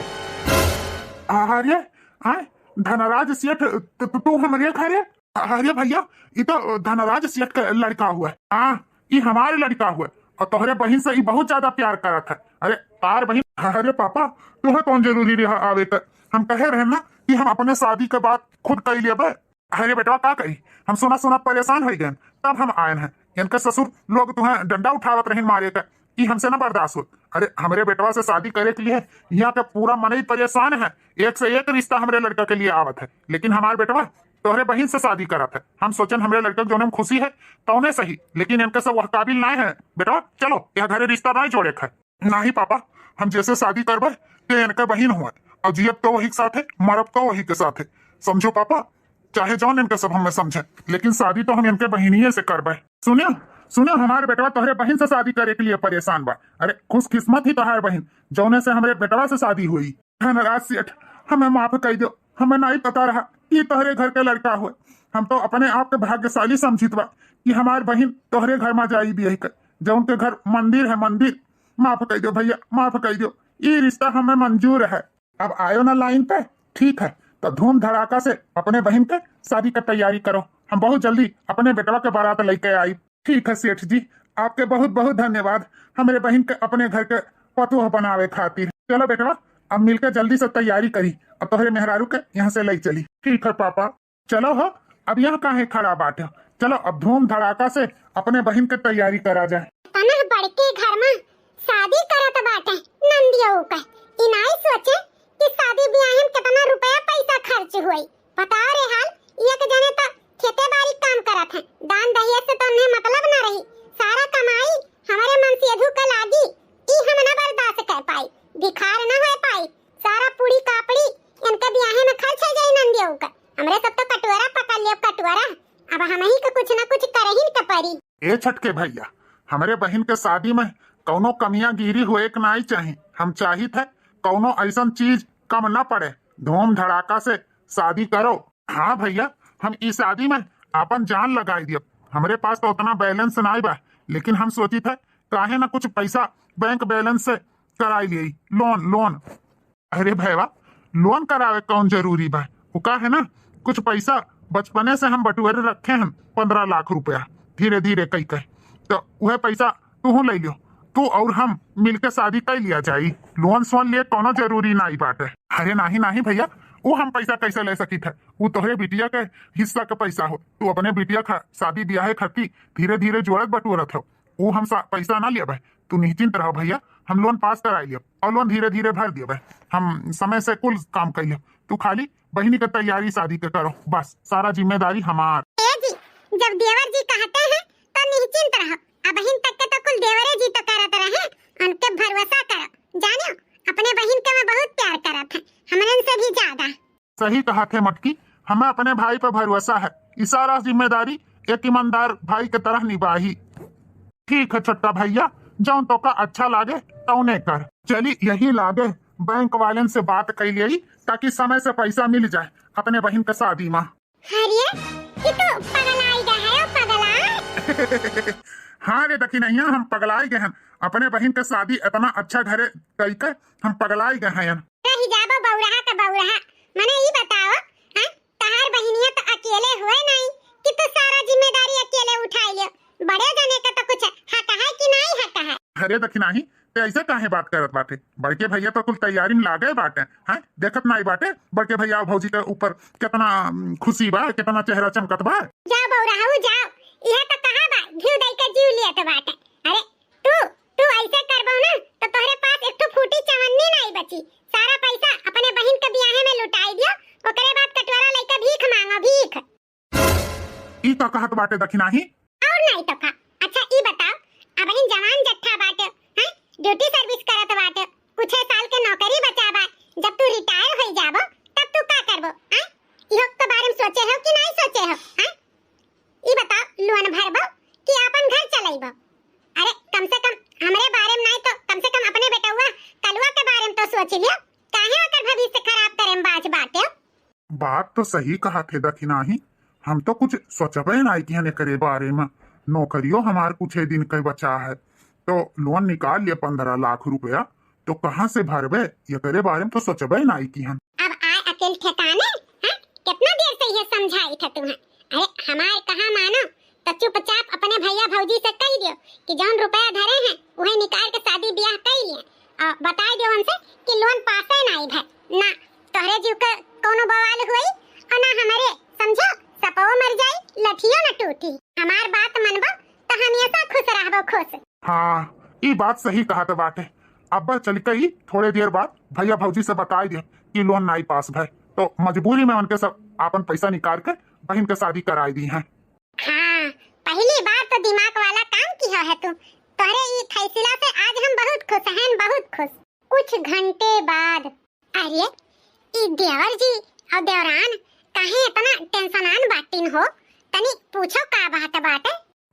अरे, आय, धनराज सेठ, त-, त-, तू हमरे घरे? अरे भैया, ई तो धनराज सेठ के लड़का हुए। हाँ, ई हमारे लड़का हुए। और तोहरे बहिन से ई बहुत ज्यादा प्यार करत है। अरे, तार बहिन, अरे पापा, तुहे कौन जरूरी रहा आवे के? हम कहे रहे ना कि हम अपने शादी के बात खुद कर लेबे। अरे बेटवा, का करी, हम सुनत सुनत परेशान होइ गए, तब हम आयन हैं। इनके ससुर लोग तुहें डंडा उठावत रहिन मारे के, ई हमसे न बर्दाश्त होत। अरे, हमरे बेटवा से शादी करे के लिए यहाँ के पूरा मनई परेशान है, एक से एक रिश्ता हमरे लड़का के लिए आवत है, लेकिन हमार बेटवा तोहरे बहिन से शादी करत है। हम सोचन हमरे लड़का के जौने में खुशी है तौने सही, लेकिन इनके सब वह काबिल नाय है। बेटवा, चलो, यह घरे रिश्ता नाय जोड़े के है। नाही पापा, हम जैसे शादी करबे, ते इनके बहिन हुए, और जियब तो वही के साथे, मरब तो वही के साथे। समझो पापा, चाहे जौन इनके सब हमें समझे, लेकिन शादी तो हम इनके बहिनिये से करबे। सुनियो, सुनियो, हमारे बेटवा तोहरे बहिन से शादी करे के लिए परेशान बा। अरे, खुशकिस्मत ही तोहार बहिन, जौने से हमरे बेटवा से शादी हुई। धनराज सेठ, हमें माफ कर दो, हमें नहीं पता रहा कि तोहरे घर के लड़का हुए। हम तो अपने आप के भाग्यशाली समझित बा कि हमार बहिन तोहरे घर में जाई बियाह के, जौन के घर मंदिर है, मंदिर। माफ कर दो भैया, माफ कर दो, ई रिश्ता हमें मंजूर है। अब आयो ना लाइन पे, ठीक है, तो धूम धड़ाका से अपने बहिन के शादी का तैयारी करो, हम बहुत जल्दी अपने बेटवा के बारात लेके आई। ठीक है सेठ जी, आपके बहुत बहुत धन्यवाद, हमरे बहिन के अपने घर के पतोह बनावे खातिर। चलो बेटवा, अब मिलके जल्दी से तैयारी करी, अब तोहरे मेहरारू के यहाँ से ले चली। ठीक है पापा। चलो हो, अब यहाँ काहे खड़ा बाटे? चलो, अब धूम धड़ाका से अपने बहिन के तैयारी करा जाए। तना बड़के घर में शादी करत बाटे नंदियो के। ई नाई सोचे कि शादी ब्याह में कितना रुपया पैसा खर्च हुई। बताओ रे हाल, एक जने तो खेते बारी काम करत है, दान दहेज से तो उन्हें मतलब ना रही। सारा कमाई हमारे मनसेधु के लागी, ई हम ना बर्दाश्त कर पाई, भिखार ना हो पाई। सारा पूरी कापड़ी इनके ब्याहे में खर्च हो जाई नंदियो के। हमरे सब तो कटोरा पकड़ लियो, कटोरा। अब हमही के कुछ ना कुछ करहिन के परी। ए छटके भैया, हमरे बहिन के शादी में कौनो कमियां गिरी होए के नाई चाही। हम चाहित है कौनो ऐसन चीज कम न पड़े, धूम धड़ाका से शादी करो। हाँ भैया, हम ई शादी में आपन जान लगाई दियब। हमरे पास तो उतना बैलेंस नाई बा, लेकिन हम सोचित है काहे ना कुछ पैसा बैंक बैलेंस से कराई लिए, लोन, लोन। अरे भैया, लोन करावे कौन जरूरी बा? वो का है ना, कुछ पैसा बचपने से हम बटुअरे रखे हैं, पन्द्रह लाख रुपया, धीरे धीरे कई कई, तो वह पैसा तू ले लियो। तू और हम मिलके शादी कर लिया जाई, लोन सोन लिए कोनो जरूरी नाई बाटे। अरे नाहीं, नाहीं भैया, उ हम पैसा कैसे ले सकित है? उ तोहरे बिटिया के हिस्सा के पैसा हो, तू अपने बिटिया खा शादी ब्याहे खातिर धीरे धीरे जोड़त बटोरत हो, उ हम सा-, पैसा ना लेबे। तू निश्चिंत रहो भैया, हम लोन पास कराई लेब और लोन धीरे धीरे भर देबे। हम समय से कुल काम कर लेब, तू खाली बहिनी के तैयारी शादी के करो, बस सारा जिम्मेदारी हमार। ए जी, जब देवर जी कहते हैं तो निश्चिंत रहो। अबहिन तक के तो कुल देवरे जी तो करत रहे, उनके भरोसा करो। जानियो, अपने बहिन के मैं बहुत प्यार करत है, हमरन से भी ज्यादा। सही कहत है मटकी, हमें अपने भाई पर भरोसा है, ई सारा जिम्मेदारी एक ईमानदार भाई के तरह निभाही। ठीक है छोटका भैया, जौन तोका अच्छा लागे तौने कर। चली यही लागे बैंक वालन से बात कर लियई, ताकि समय से पैसा मिल जाए अपने बहिन के शादी में। अरे, ये तो पगलाई गए है, पगला। हाँ रे दखिनहिया, हम पगलाई गए हैं। अपने बहिन के शादी इतना अच्छा घरे कई के हम पगलाई गए हैं। रही जाबो बौरहा त बौरहा। मने ई बताओ, हैं? तहार बहिनिया त अकेले हुए नहीं कि तू सारा जिम्मेदारी अकेले उठाई लियो। बड़े जने का तो कुछ हक है कि नहीं हक है? अरे दखिनाही, ते ऐसे काहे बात करत बाटे? बड़के भैया तो कुल तैयारी में लागे बाटे, हैं? देखत नाई बाटे बड़के भैया और भौजी के ऊपर कितना, उम, खुशी बा, कितना चेहरा चमकत बा। जाओ बौरहा, जाओ, यह तो कहा बा, घी दई के जीव लियत बाटे। अरे तू, तू ऐसे करबो ना तो तोहरे पास एक ठो फूटी चवन्नी नाई बची। सारा पैसा अपने बहिन के बियाहे में लुटाई दियो, ओकरे बाद कटोरा लइके भीख मांगो, भीख। ई का कहत बाटे दखिनाही? और नाई तो का। अच्छा ई बताओ, अबहिन जवान जट्ठा बाटे, हैं? ड्यूटी सर्विस करत बाटे, कुछ साल के नौकरी बचा बा, जब तू रिटायर होई जाबो तब तू का करबो, हैं? इहो के बारे में सोचे हो कि नाई सोचे हो, हैं? ई बताओ, लोन भरबो कि आपन घर चलइबो? अरे, कम से कम हमरे बारे में नाई तो कम से कम अपने बेटउआ कलुआ के बारे में तो सोच लियो। काहे ओकर भविष्य खराब करे में बाज बाटे? बात तो सही कहत है दखिनाही, हम तो कुछ सोचबे नाई किहन एकरे बारे में। नौकरियो हमार कुछ दिन के बचा है, तो लोन निकाल लिए पन्द्रह लाख रुपया, तो कहाँ से भरबे, एकरे बारे में तो सोचबे नाई किहन। अब आए अकेल ठिकाने, हैं? कितना देर से ये समझाई था तुम्हें? अरे, हमार कहाँ मानो, तो चुपचाप अपने भैया भौजी से कह दियो कि जौन रुपया धरे हैं, उहे निकाल के शादी ब्याह कर लिए, और बताई दियो उनसे कि लोन पासे नाई भर ना, तोहरे जीव के कौनो बवाल हुई और ना हमारे, समझो, सपवो मर जाई, लठियो न टूटी। हमार बात मनबो तो हमेशा खुश रहबो, खुश। हाँ, ई बात सही कहत बाटे। अब्बा चल के ही थोड़े देर बाद भैया भौजी से बताई दे कि लोन नाई पास भय, तो मजबूरी में उनके सब आपन पैसा निकाल के बहिन के शादी कराई दी हैं। हाँ, पहली बार तो दिमाग वाला काम किया है तू। तोहरे ई फैसला से आज हम बहुत खुश हैं, बहुत खुश। कुछ घंटे बाद। अरे, ई देवर जी और देवरान काहे इतना टेंशनान बाटिन हो? तनी पूछो का बात बाटे?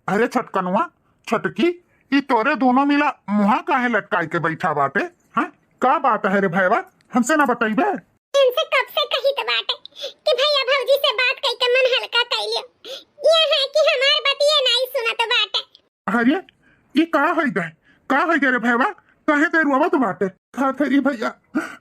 अरे छोटकनुआ, छोटकी, ई तोरे दोनों मिला मुहा काहे लटकाई के बैठा बाटे? हाँ, का बात है रे भैया, हमसे ना बतइबे? इनसे कब से कहित बाटे कि भैया भौजी से बात कई के मन हल्का कई लियो। ये है कि हमार बतिये नाई सुनत बाटे। अरे, ई का होइ गए, का होइ गए रे भैया, काहे ते रोवत बाटे? का करी भैया,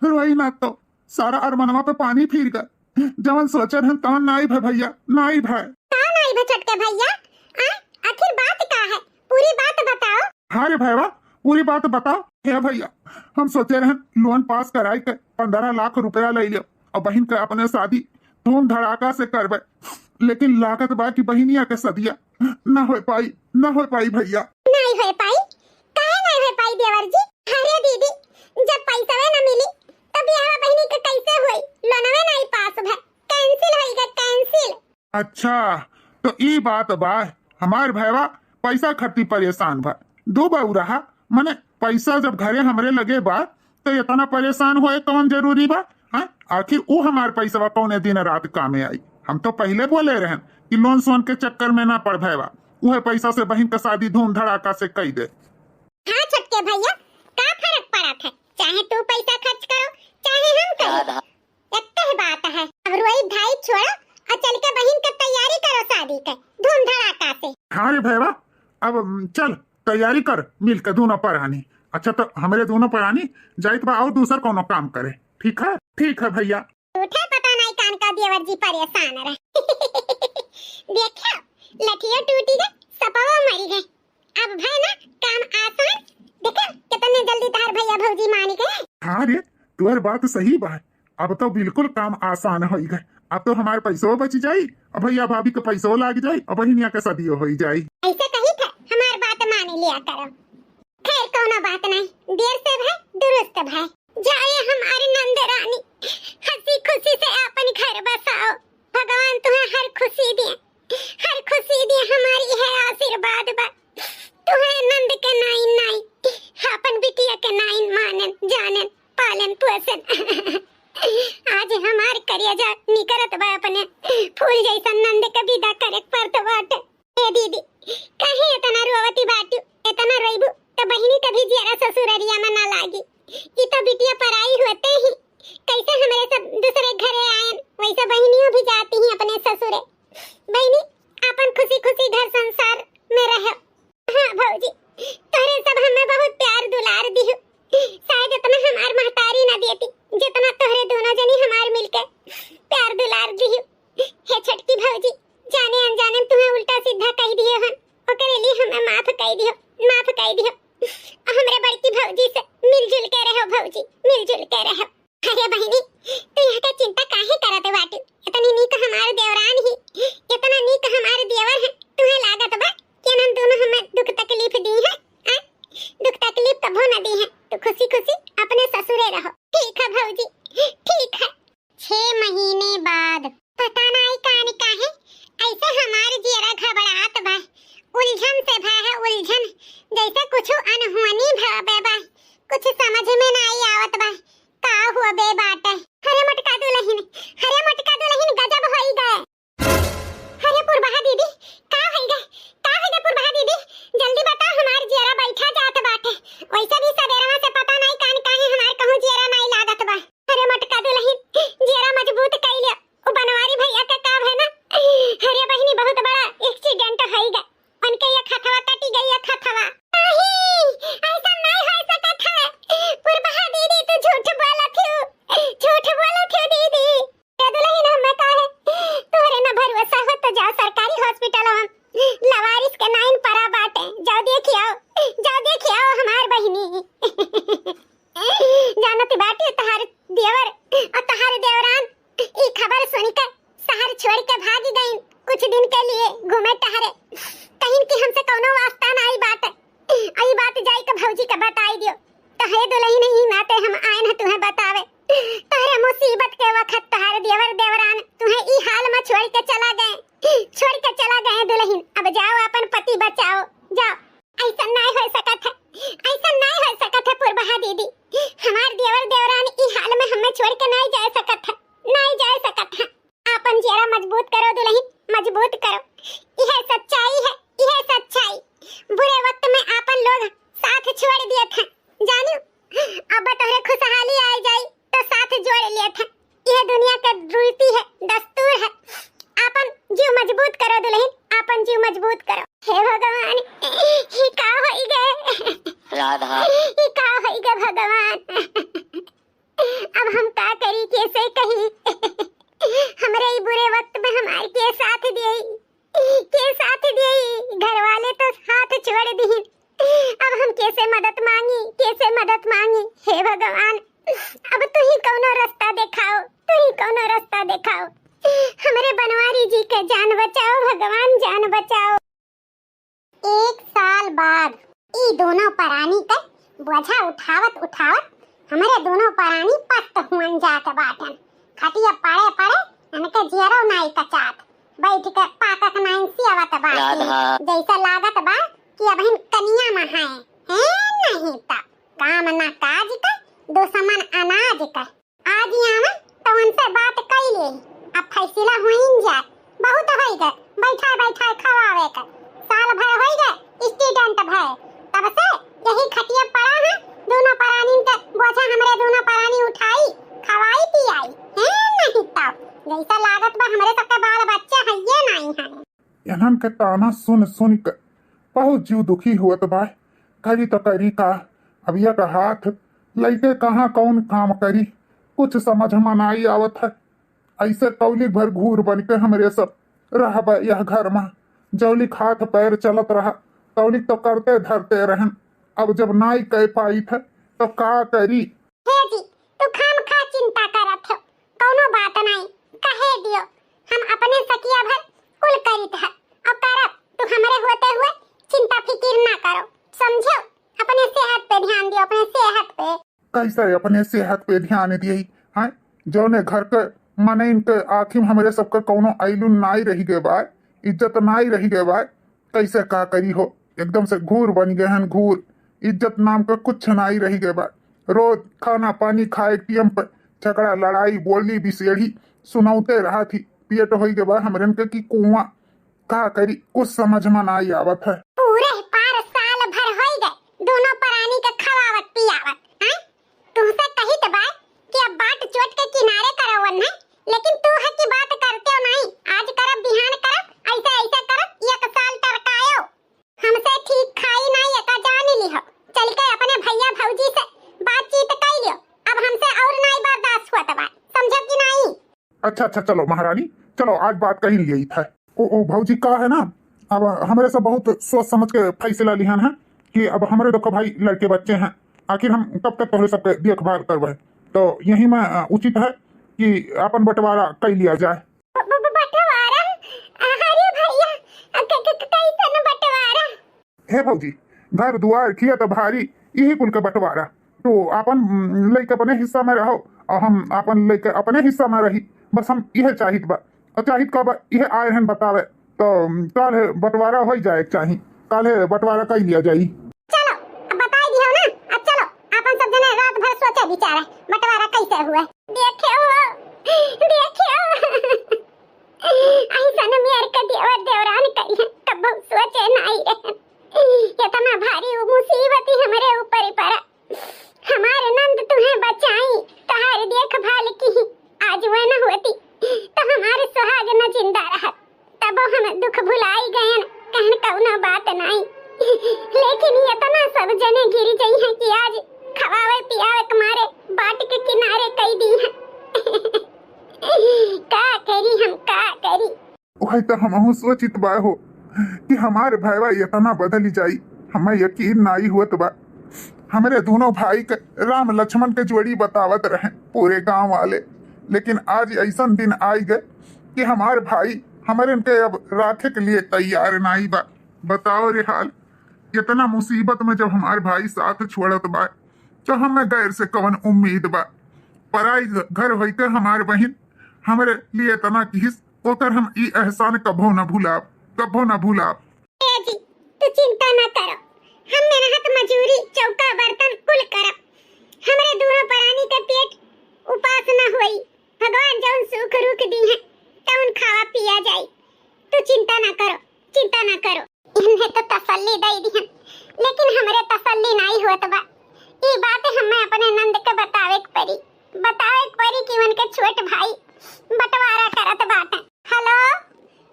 रोई ना तो सारा अरमनवा पे पानी फिर गए। जवन सोचे रहन तवन नाई भय भैया, नाई भय। का नाई भय छोटके भैया? आ, आखिर बात का है? पूरी बात बताओ। हाँ रे भैया, पूरी बात बताओ। हे भैया, हम सोचे रहन लोन पास कराई के पन्द्रह लाख रुपया ले लियो और बहिन के अपने शादी धूम धड़ाका से करबे, लेकिन लागत बा कि बहिनिया के सदिया ना हो पाई, ना हो पाई भैया। नाई हो पाई? काहे नाई हो पाई देवर जी? अरे दीदी, जब पैसवे ना मिली तब बियाह बहिनी के कैसे होई? लोनवे नाई पास भय, कैंसिल होई गए, कैंसिल। अच्छा, तो ई बात बा, हमार भैया पैसा खातिर परेशान बा। दो बउरहा, मने पैसा जब घरे हमरे लगे बा, तो इतना परेशान होए कौन जरूरी बा? हाँ, आखिर ऊ हमार पैसवा कौने दिन रात कामे आई? हम तो पहले बोले रहन कि लोन सोन के चक्कर में ना पड़ भैया, उहे पैसा से बहिन का शादी धूम धड़ाका से कई दे। हाँ छोटके भैया, का फर्क पड़त है, चाहे तू पैसा खर्च करो, चाहे हम करें। एक ही बात है। अब रोई धाई छोड़ो और चल के बहिन के तैयारी करो शादी के धूम धड़ाका से। हाँ रे भैया, अब, उम, चल तैयारी कर मिल के दोनों परानी। अच्छा तो हमरे दोनों परानी जाइत बा और दूसर कोनो काम करे, ठीक है? ठीक है भैया। उठे पता नहीं कान का देवर जी परेशान रहे। देखो, लठियो टूटी गए, सपवो मरी गए। अब भय ना काम आसान, देखा, कितने जल्दी तहार भैया भौजी मानी गए। हाँ रे, तुहर बात सही बा। अब तो बिल्कुल काम आसान होई गए। अब तो हमार पैसो बच जाई, अब भैया भाभी के पैसो लाग जाई, अब बहिनिया के सदियो होई जाई। ऐसे कही थे, हमार बात मानी लिया करो। खैर, कौनो बात नहीं, देर से भय, दुरुस्त भय। जाए हमारी नंद रानी, हंसी खुशी से अपन घर बसाओ। भगवान तुम्हें हर खुशी दिए, हर खुशी दिए, हमारी है आशीर्वाद बा। तुम्हें नंद के नाई नाई, अपन बिटिया के नाई मानन, जानन, पालन पोषण। आज हमार करेजा निकरत बा अपने फूल जैसन नंद के विदा करे के परत बाटे। ए दीदी, काहे इतना रोवती बाटू? इतना रोइबू त बहिनी के भी जियरा ससुररिया में ना लागी। ई तो बिटिया पराई होते ही कैसे हमरे सब दूसरे घरे आयन, वैसे बहिनियों भी जाती ही अपने ससुरे। बहिनी, अपन खुशी खुशी घर संसार में रहो। हाँ भौजी, तोहरे सब हमें बहुत प्यार दुलार दिहु। शायद इतना हमार महतारी ना देती, जितना तोहरे दोनों जनी हमार मिलके प्यार दुलार दिहु। हे छोटकी भौजी, जाने अनजाने में तुम्हें उल्टा सीधा कह दिए हन, ओकरे लिए हमें माफ कह दियो, माफ कह दियो। हमरे बड़की भौजी से मिलजुल के रहो भौजी, मिलजुल के रहो। अरे बहिनी, तू यहाँ का चिंता काहे करत बाटू? इतनी नीक हमार देवरान ही, इतना नीक हमार देवर है, तुम्हें लागत बा कि इन्हन दोनों हमें दुख तकलीफ दी है? आ? दुख तकलीफ कभो न दी है। तू खुशी खुशी अपने ससुरे रहो। ठीक है भौजी, ठीक है। छह महीने बाद। पता नाई कान काहे ऐसे हमार जियरा घबरात बा। उलझन से भय है उलझन, जैसे कुछ अनहोनी भवे बा, कुछ समझ में नाई आवत बा। का हुआ बे बाटे? अरे मोटका दुलहिन, अरे मोटका दुलहिन, गजब होई गए। अरे पुरबहा दीदी, का होई गए? का होई गए पुरबहा दीदी? जल्दी बताओ, हमार जियरा बैठा जात बाटे। वैसे भी सबेरवा से पता नाई कान काहे हमार कहूँ जियरा नाई लागत बा। अरे मोटका दुलहिन, जियरा मजबूत कई लिया। ओ बनवारी भैया के का भय ना? अरे बहिनी, बहुत बड़ा एक्सीडेंट होई गए। उनके एक हथवा कटी गई, एक हथवा। नहीं, ऐसा नहीं हो सकत है। पुरबहा दीदी, तू झूठ बोलत हो, झूठ बोलत हो दीदी। ए दुलहिन, हमें का है, तोहरे ना भरोसा हो तो जाओ सरकारी हॉस्पिटल में, लवारिस के नाइन परा बाटे, जाओ देखियाओ, जाओ देखियाओ हमार बहिनी। जानत बाटी तहार देवर और तहार देवरान ई खबर सुन के शहर छोड़ के भाग गईन कुछ दिन के लिए घूमे टहरे, कहिन कि हमसे कौनो वास्ता नाई बाटे। ई बात जाई के भौजी के बताई दियो। तो हे दुलहिन, ई नाते हम आयन है तुम्हें बतावे। तोहरे मुसीबत के वक्त तोहरे देवर देवरान तुम्हें ई हाल में छोड़ के चला गए, छोड़ के चला गए दुलहिन। अब जाओ अपन पति बचाओ, जाओ। ऐसा नाई हो सकत है, ऐसा नाई हो सकत है पुरबहा दीदी। हमार देवर देवरान ई हाल में हमें छोड़ के नाई जा सकत है, नाई जा सकत है। आपन जियरा मजबूत करो दुलहिन, मजबूत करो। यह सच्चाई है, यह सच्चाई। बुरे वक्त में आपन लोग साथ छोड़ दिए थे, जानू। अब तोहरे खुशहाली आए जाई तो साथ जोड़ लिए थे। यह दुनिया का रीति है, दस्तूर है। आपन जीव मजबूत करो दुलहिन, आपन जीव मजबूत करो। हे भगवान, ये का होई गए? राधा। ये का होई गए भगवान? अब हम का करी, कैसे कही? हमरे ई बुरे वक्त में हमार के साथ दिए, के साथ दिए, घर वाले तो हाथ छोड़ दिहिन। अब हम कैसे मदद मांगी, कैसे मदद मांगी? हे भगवान, अब तू ही कौनो रास्ता दिखाओ, तू ही कौनो रास्ता दिखाओ। हमरे बनवारी जी के जान बचाओ भगवान, जान बचाओ। एक साल बाद ई दोनों परानी के बोझा उठावत उठावत हमरे दोनों परानी पस्त हुअन जात बाटन। खटिया पड़े पड़े इनके जियरो नाई कचात, बैठ के पाकक नाई सियावत बाटी। राधा। जैसे लागत बा कि अबहिन कनिया में है, हैं नहीं त काम ना काज के, दुश्मन अनाज के। आज ही आवे तो उनसे बात कई ले, अब फैसला होइन जाए। बहुत होई गए बैठा बैठा खवावे के, साल भर होई गए student भय, तब से यही खटिया पड़ा है। दोनों परानी के बोझा हमरे दोनों परानी उठाई, खवाई पियाई, हैं नहीं तब जैसा लागत बा हमरे सबके बाल बच्चा है ये नहीं है। इन्हन के ताना सुन सुन के बहुत जीव दुखी होत बा। करी तो करी का, अब यह का हाथ लइके कहाँ कौन काम करी, कुछ समझ में नाई आवत है। ऐसे कौलिक भर घूर बन के हमरे सब रहबे यह घर में। जौलिक हाथ पैर चलत रहा, तौलिक तो करते धरते रहन। अब जब नाई कह पाई थे तो का करी? हे जी, तू खामखा चिंता करत हो, कौनो बात नाई, कहे दियो, हम अपने सकिया भर कुल करित है और करब, तू हमरे होते हुए चिंता फिकिर ना करो, समझो? अपने सेहत पे ध्यान दियो, अपने सेहत पे। कैसे अपने सेहत पे ध्यान दिए हैं? जौने घर के मनइन के आँखी में हमरे सबके कौनो आइलू नाई रही गए बा, इज्जत नाई रही गए बा, कैसे का करी हो? एकदम से घूर बन गए हैं, घूर। इज्जत नाम का कुछ नाई रही गए बा। रोज खाना पानी खाए टेम पे झगड़ा, लड़ाई, बोली, बिसेड़ी सुनौते रहा थी। पेट होई गए बा हमरन के कि कुआं। का करी, कुछ समझ में नाई आवत है। पूरे पार साल भर होई गए दोनों परानी के खवावत पियावत, हैं? तुहसे कहित बा कि अब बाट चोट के किनारे करवन है, लेकिन तू है कि बात करते हो नाई। आज करब, बिहान करब, ऐसे ऐसे करब, एक साल टरकायो। हमसे ठीक खाई नाई, एका जान लिहो। चल के अपने भैया भौजी से बातचीत कर लियो। अब हमसे और नाई बर्दाश्त हुआ बा, समझो कि नाई? अच्छा, अच्छा, चलो महारानी, चलो, आज बात कही लियई था। ओ, ओ भौजी, का है ना, अब हमरे सब बहुत सोच समझ के फैसला लिहन है कि अब हमरे देखो भाई, लड़के बच्चे हैं, आखिर हम कब तक तोहरे सबके देखभाल करबे? तो यही में, अ, उचित है कि अपन बंटवारा कर लिया जाए। ब-, ब-, ब-, बंटवारा? अरे भैया, क-, क-, क-, कैसन बंटवारा? हे भौजी, घर दुआर, खेत भारी, इही कुल के बंटवारा। तो आपन, उम, लइके अपने हिस्सा में रहो और हम आपन लइके अपने हिस्सा में रही। बस हम इहे चाहित बा। और चाहित का बा, इहे आए रहन बतावे। तो, उम, काल्हे बंटवारा होई जाए के चाही। काल्हे बंटवारा कई लिया जाई। चलो, अब बताई दियो ना। अब चलो, आपन सब जने रात भर सोचे विचारे, बंटवारा कैसे हुए। देखियो, देखियो। ऐसन मेर के देवर देवरान करिहन, कबहू सोचे नाई रहन। इतना भारी उ मुसीबत ही हमरे ऊपर ही पड़ा। हमार नंद तुहें बचाई, तहार देखभाल की, आज वह न होती, तो हमार सुहाग न जिंदा रहत। तबो हम दुख भुलाई गयन, कहन कउनो बात नाई। लेकिन इतना सब जने गिर जइहैं कि आज खवावे पियावे के मारे बाट के किनारे कई दीहैं। का करी हम, का करी? वही तो हमहू सोचित बा हो कि हमार भैवा इतना बदल जाई, हमें यकीन नाई होत बा। हमरे दोनों भाई के राम लक्ष्मण के जोड़ी बतावत रहे पूरे गांव वाले, लेकिन आज ऐसन दिन आई गए कि हमार भाई हमरे इनके अब राखे के लिए तैयार नाई बा। बताओ रे हाल, इतना मुसीबत में जब हमार भाई साथ छोड़त बा, तो हमें गैर से कवन उम्मीद बा? पराई घ-, घर होइके हमार बहिन हमरे लिए इतना किहिस, ओकर हम ई एहसान कभो न भुलाब, कभो न भुलाब। ए जी, तू चिंता न करो, हम मेहनत मजूरी, चौका बर्तन कुल करब। हमरे दोनों परानी के पेट उपास न होई। भगवान जौन सुख रुख दीहैं, तौन खावा पिया जाई। तू चिंता ना करो, चिंता ना करो। इन्हें तो तसल्ली दई दिहन, लेकिन हमरे तसल्ली नाई होत बा। ई बात हमें अपने नंद के बतावे के पड़ी, बतावे के पड़ी कि उनके छोट भाई बंटवारा करत बाटे। हेलो,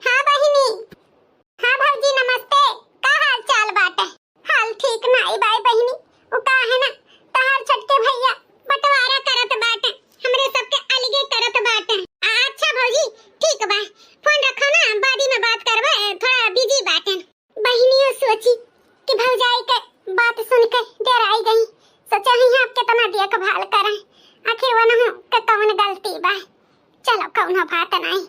हाँ बहिनी, हाँ भौजी नमस्ते, का हाल चाल बाटे? हाल ठीक नाई बाय बहिनी, उ का है ना, तहार छोटके भैया बंटवारा करत बाटे, हमरे सबके अलगे करत बाटे। अच्छा भौजी, ठीक बा, फोन रखो ना, बादी में बात करबे, थोड़ा बिजी बाटे। बहिनियो सोची कि भौजाई के बात सुन के डराई गई, सोचा ही आप कितना देखभाल करें, आखिर वनहु के कौन गलती बा। चलो कौनो बात नाई,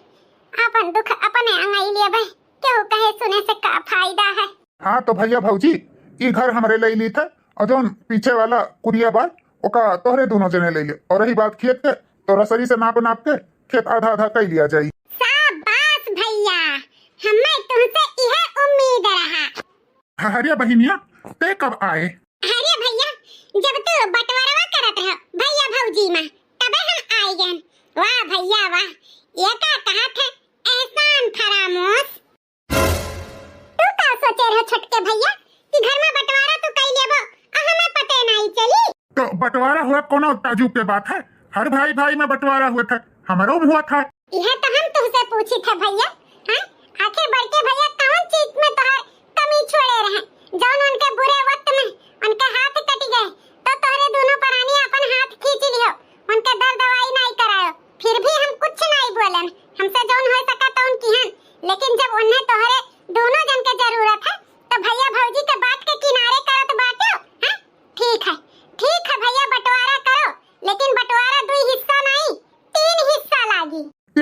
अपन दुख अपने अंगाई लेबे, केहू कहे सुने से का फायदा है। हाँ तो भैया भौजी, ई घर हमरे ले ली थे, और जौन पीछे वाला कुरिया बा, ओका तोहरे दोनों जने ले ले। और रही बात खेत के, तो रसरी से नाप नाप के खेत आधा आधा कई लिया जाई। शाबाश भैया, हमें तुमसे इहे उम्मीद रहा। अरे बहिनिया, ते कब आए? अरे भैया, जब तू बंटवारवा करत रहो भैया भौजी में, तबे हम आए गए। वाह भैया वाह, ये का कहा थे एहसान फरामोश। तू का सोचे रहो छोटके भैया कि घर में बंटवारा तू कई लेबो, आ हमें पते नाई चली? तो बंटवारा हुआ कोनो ताजुब के बात है? हर भाई भाई में बंटवारा हुआ था, हमरो में हुआ था। यह तो हम तुमसे पूछी थे भैया, हैं? आखिर बड़के भैया कौन चीज में तोहार कमी छोड़े रहे, जौन उनके बुरे वक्त में उनके हाथ कट गए, तो तोहरे दोनों परानी अपन हाथ खींच लियो, उनके दर्द दवाई नाई करायो, फिर भी हम कुछ नाई बोलन, हमसे जौन हो सका तौन किहन, लेकिन जब उन्हें तोहरे दोनों जन के जरूरत है, तो भैया भौजी के बात के किनारे करत बाटो, हैं?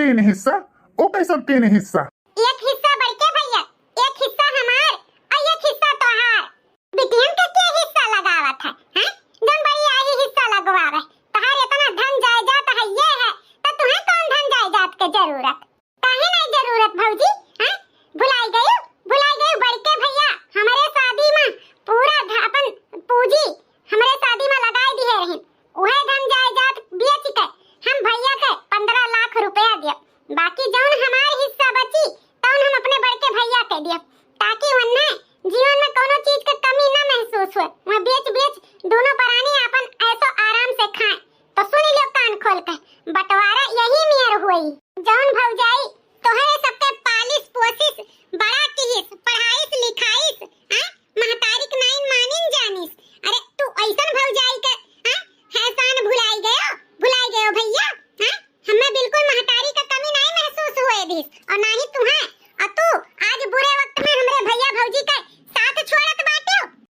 तीन हिस्सा? ओ कैसन तीन हिस्सा? एक हिस्सा बड़के भैया, एक हिस्सा हमार और एक हिस्सा तोहार। बिटियन के के हिस्सा लगावत है, हैं? जौन बड़ी आई हिस्सा लगवावे। तोहार इतना धन जायदाद है ये है, तो तुम्हें कौन धन जायदाद के जरूरत? काहे नहीं जरूरत भौजी, हैं? भुलाई गयो, भुलाई गयो बड़के भैया, हमारे शादी में पूरा ध-, अपन पूंजी हमरे शादी में लगाए दिए रहिन। उहे धन जायदाद बेच के हम भैया के पन्द्रह लाख रुपया दियब। बाकी जौन हमार हिस्सा बची, तौन हम अपने बड़के भैया के दियब, ताकि उन्हें जीवन में कौनो चीज के कमी न महसूस होए। वह बेच बेच दोनों परानी आपन ऐसो आराम से खाएं। तो सुन लियो कान खोल के, बंटवारा यही नियर होई। जौन भौजाई तोहरे सबके पालिस पोसिस, बड़ा किहिस, पढ़ाइस लिखाइस, हैं? महतारी के नाइन मानिन जानिस। अरे तू ऐसन भौजाई के, हैं? एहसान भुलाई गयो, भुलाई गयो भैया, हैं? हमें बिल्कुल महतारी का कमी नहीं महसूस हुए दिस, और ना ही तुहें। और तू आज बुरे वक्त में हमरे भैया भौजी के साथ छोड़त बाटे।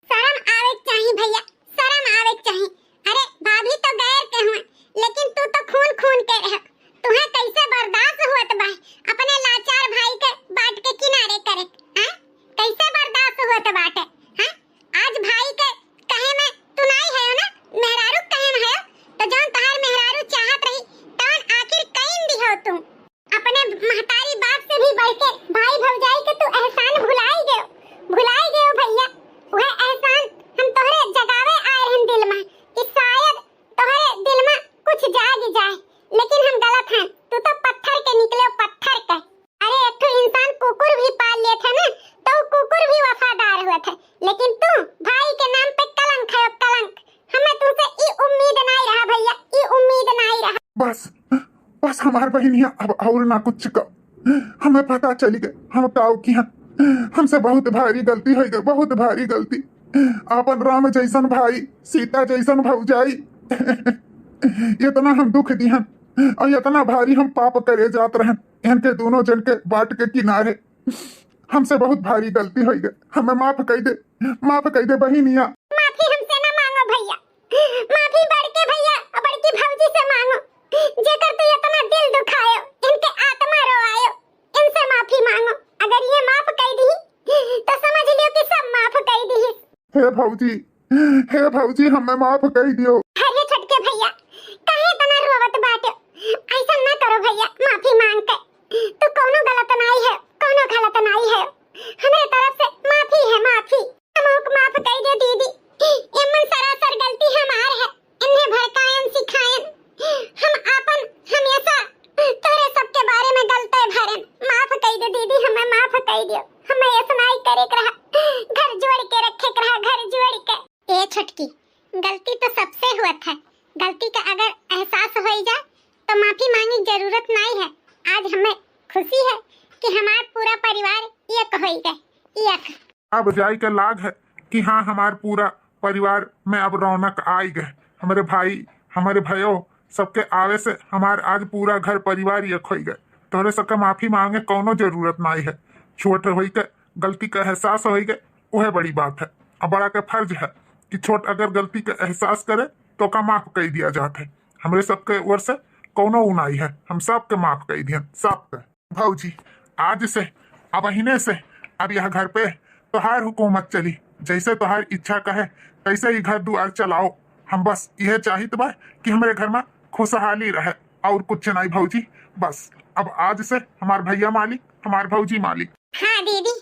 शर्म आवे के चाही भैया, शर्म आवे के चाही। अरे भाभी तो गैर के हुए, लेकिन तू तो खून खून के रह। तुहें कैसे बर्दाश्त हुअत बा अपने लाचार भाई के बाट के किनारे करे, हैं? कैसे बर्दाश्त हुअत बाटे, हैं? आज भाई के कहे में तू नाई है ना, मेहरारू के कहे में है, तो जौन तहार मेहरारू चाहत रही, तौन आखिर कईन दिहो तू। अपने महतारी बाप से भी बढ़ के भाई भौजाई के तू एहसान भुलाई गयो, भुलाई गयो भैया। वह एहसान हम तोहरे जगावे आए रहन दिल में, कि शायद तोहरे दिल में कुछ जाग जाए, लेकिन हम गलत हैं। तू तो पत्थर के निकले, पत्थर के। अरे एक ठो इंसान कुकुर भी पाल लेत है ना, तो कुकुर भी वफादार होत है, लेकिन तू भाई के नाम पे कलंक है, कलंक। हमें तुमसे ई उम्मीद नाई रहा भैया, ई उम्मीद नाई रहा। बस, बस हमार बहिनिया, अब और ना कुछ कहो। हमें पता चली गए हम काऊ किहन। हमसे बहुत भारी गलती होइ गए, बहुत भारी गलती। आपन राम जैसन भाई, सीता जैसन भौजाई, इतना हम दुख दिहन और इतना भारी हम पाप करे जात रहन, इनके दोनों जन के बाट के किनारे। हमसे बहुत भारी गलती होइ गए, हमें माफ कई दे, माफ कई दे बहिनिया। माफी हमसे ना मांगो भैया, माफी बड़के भैया और बड़की भौजी से मांगो, जेकर तू इतना दिल दुखायो, इनके आत्मा रोवायो, इनसे माफी मांगो। अगर ये माफ कई दी तो समझ लियो कि सब माफ कई दी। हे भौजी, हे भौजी, हमें माफ कई दियो। अरे छोटके भैया, काहे इतना रोवत बाटे? ऐसा ना करो भैया, माफी मांग के। तू कौनो गलत नाई है, कौनो गलत नाई है। हमरे तरफ से माफी है, माफी। हमहू के माफ कई दे दीदी। एमन सरासर गलती हमार है। इन्हें भड़कायन सिखायन। हम आपन हमेशा तोहरे सबके बारे में गलते भरन। माफ कई दे दीदी, हमें माफ कई दियो। हमें ऐसा नाई करे के रहा। घर जोड़ के रखे के रहा, घर जोड़ के। ए छोटकी, गलती तो सबसे हुआ था। गलती का अगर एहसास होई जाए तो माफी मांगे की जरूरत नाई है। आज हमें खुशी है कि हमार पूरा परिवार एक होई गए, एक। अब जाई के लाग है कि हाँ, हमार पूरा परिवार में अब रौनक आई गए। हमारे भाई, हमारे भयो, सबके आवे से हमार आज पूरा घर परिवार एक होई गए। तोहरे सबके माफी मांगे कौनो जरूरत नाई है। छोट होई के गलती का एहसास होई गए, उहे बड़ी बात है। अब बड़ा के फर्ज है कि छोट अगर गलती का एहसास करे तो ओका माफ कई दिया जात है। हमरे सबके ओर से कौनो उ नाई है, हम सबके माफ कई दियन, सबके। भौजी, आज से, अब अहिने से, अब यह घर पे तोहार हुकूमत चली, जैसे तोहार इच्छा कहे तैसे ही घर दुआर चलाओ। हम बस यह चाहित बा कि हमरे घर में खुशहाली रहे, और कुछ नहीं भौजी। बस अब आज से हमार भैया मालिक, हमार भौजी मालिक। हाँ दीदी,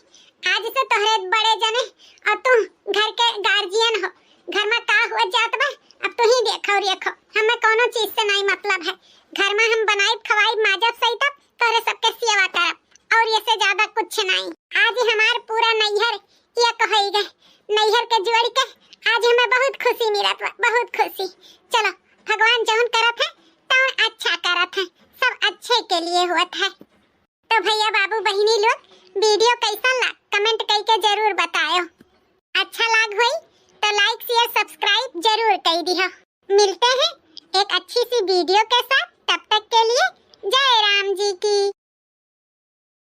आज से तोहरे बड़े जने और तू घर के गार्जियन हो। घर में का हुआ जात बा, अब तू ही देखो, देखो। हमें कौनो चीज से नहीं मतलब है। घर में हम बनाई, खवाई, माजब, सही तब तोहरे सबके सेवा करब, और ये से ज्यादा कुछ नहीं। आज हमार पूरा नैहर एक होई गए, नैहर के जोड़ के आज हमें बहुत खुशी मिलत बा, बहुत खुशी। चलो, भगवान जौन करत है तौन अच्छा करत है, सब अच्छे के लिए होत है। तो भैया बाबू बहिनी लोग, वीडियो कैसन लाग,